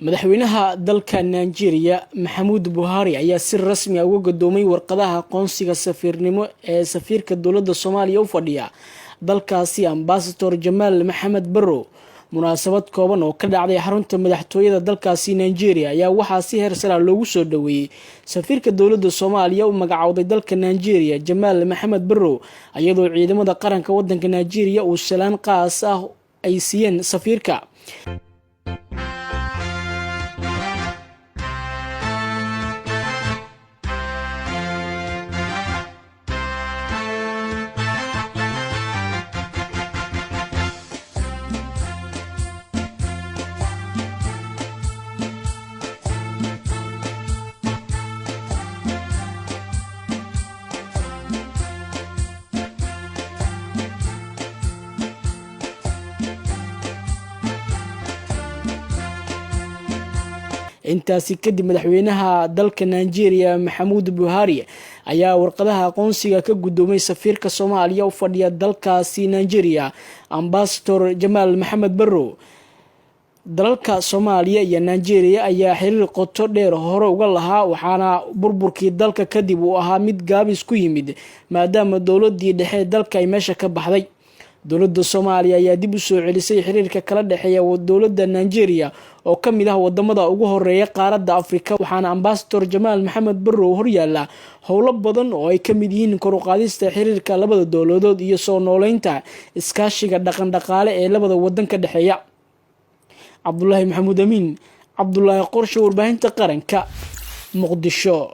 Madaxweynaha dalka Nigeria, Maxamuud Buhari, ayaa si rasmi ah uga gadoomay warqadaha aqoonsiga safiirnimo ee safiirka dowladda Soomaaliya u fadhiya dalkaasi, Ambasador Jamaal Maxamed Barrow. Munaasabad kooban oo ka dhacday xarunta madaxtooyada dalkaasi Nigeria ayaa waxaa si heer sara loogu soo dhaweeyey safiirka dowladda Soomaaliya u magacowday dalka Nigeria, Jamaal Maxamed Barrow, iyadoo ciidamada qaranka wadanka Nigeria uu salaan qaas ah ay siiyeen safiirka. Intaasi kadib, madaxweynaha dalka Nigeria, Maxamuud Buhari, ayaa warqadaha aqoonsiga ka guddoomay safiirka Soomaaliya u fadhiya dalkaasi Nigeria, Ambasador Jamaal Maxamed Barrow. Dalalka Soomaaliya iyo Nigeria ayaa xiriir qoto dheer hore uga lahaa, waxaana burburkii dalka kadib uu ahaa mid gaabis ku yimid, maadaama dowladii dhexe dalka ay meesha ka baxday. Dowladda Soomaaliya ayaa dib u soo celisay xiriirka kala dhexeeya dowladda Nigeria oo ka mid ah wadamada ugu horeeya qaaradda Afrika, waxaana Ambasador Jamaal Maxamed Barrow horyaala howlo badan oo ay ka mid yihiin kor u qaadista xiriirka labada dowladood iyo soo nooleynta iskaashiga dhaqan dhaqaale ee labada wadan ka dhexeeya. Cabdulaahi Maxamuud Amiin, Cabdulaahi Qorshe, warbaahinta qaranka, Muqdisho.